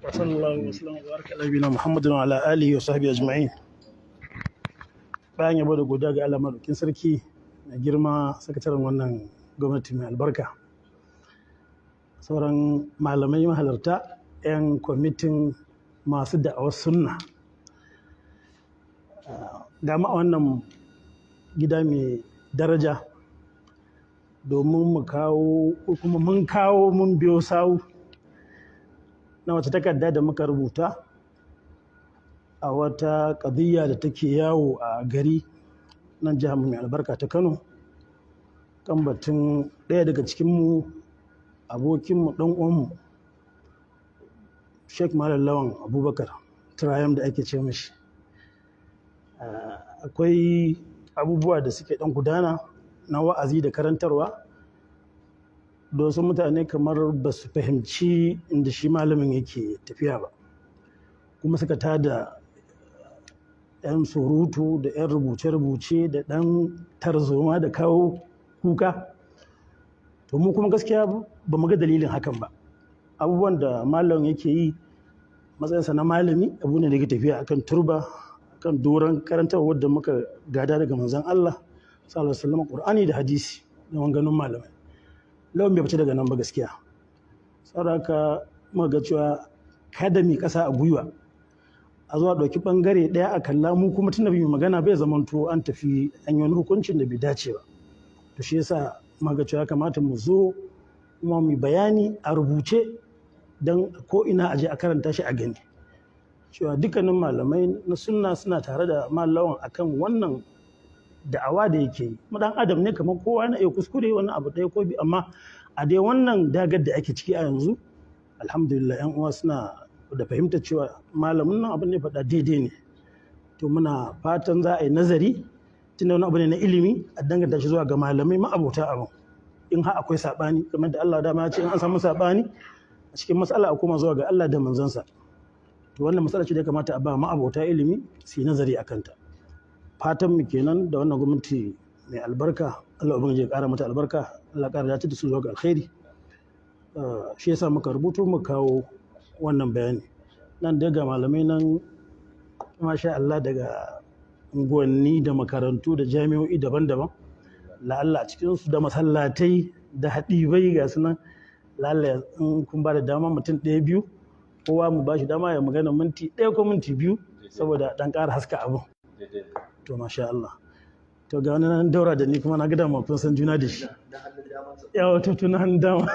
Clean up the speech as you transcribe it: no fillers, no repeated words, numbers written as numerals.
وصلى الله وسلم وبارك على نبينا محمد وعلى آله وصحبه أجمعين. Bayan yabo da godiya ga Allah madaukin sarki, mai girma sakataren wannan gwamnati mai albarka, sauran malamai mahalarta, 'yan kwamitin masu da'awar sunna, ga mu a wannan gida mai daraja domin mu kawo, ko kuma mun kawo, mun biyo sawu na wata takarda da muka rubuta a wata ƙadiyya da take yawo a gari nan jihar mai albarka ta Kano, kan batun ɗaya daga cikinmu, abokinmu, ɗan uwanmu, Sheikh Malam Lawan Abubakar Turayam da ake ce mishi. Akwai abubuwa da suke ɗan gudana na wa'azi da karantarwa da wasu mutane kamar ba su fahimci inda shi malamin yake tafiya ba, kuma suka tada 'yan surutu da 'yan rubuce-rubuce da ɗan tarzoma da kawo kuka. To mu kuma gaskiya ba mu ga dalilin hakan ba. Abubuwan da malam yake yi matsayinsa na malami, abu ne da yake tafiya akan turba, akan doron karantarwar da muka gada daga manzon Allah sallallahu alaihi wasallam, Qur'ani da hadisi da maganganun malamai. Lawan bai fice daga nan ba gaskiya. Saboda haka muka ga cewa kada mu kasa a gwiwa a zuwa ɗauki ɓangare ɗaya a kalla, mu kuma tunda bai magana bai zamanto an tafi an yi wani hukuncin da bai dace ba. To shi yasa muka ga cewa ya kamata mu zo kuma mu bayani a rubuce don ko ina a je a karanta shi a gani cewa dukkanin malamai na sunna suna tare da Malam akan wannan da'awa da yake yi. Kuma dan adam ne kamar kowa, na iya kuskure wani abu ɗaya ko biyu, amma a dai wannan dagar da ake ciki a yanzu, alhamdulillah, yan uwa suna da fahimtar cewa malamin nan abin da ya faɗa daidai ne. To muna fatan za a yi nazari, tunda wani abu ne na ilimi, a danganta shi zuwa ga malamai ma'abota abin. In har akwai saɓani, kamar da Allah dama ya ce in an samu saɓani a cikin matsala a koma zuwa ga Allah da manzansa, to wannan matsala ce da ya kamata a ba ma'abota ilimi su yi nazari a kanta. Fatan mu kenan da wannan gwamnati mai albarka, Allah ubangiji ya ƙara mata albarka, Allah ƙara dace da su zuwa ga alkhairi. Shi yasa muka rubuto mu kawo wannan bayani. Nan dai ga malamai nan, masha Allah, daga unguwanni da makarantu da jami'o'i daban-daban, la'alla a cikinsu da masallatai da haɗibai ga su nan. La'alla in kun ba da dama, mutum ɗaya, biyu, kowa mu ba shi dama ya magana minti 1 ko minti 2 saboda ɗan ƙara haska abu. To masha Allah. To ga wani nan daura da ni kuma na ga dama kun san juna da shi. Yawa, to na hannun dama.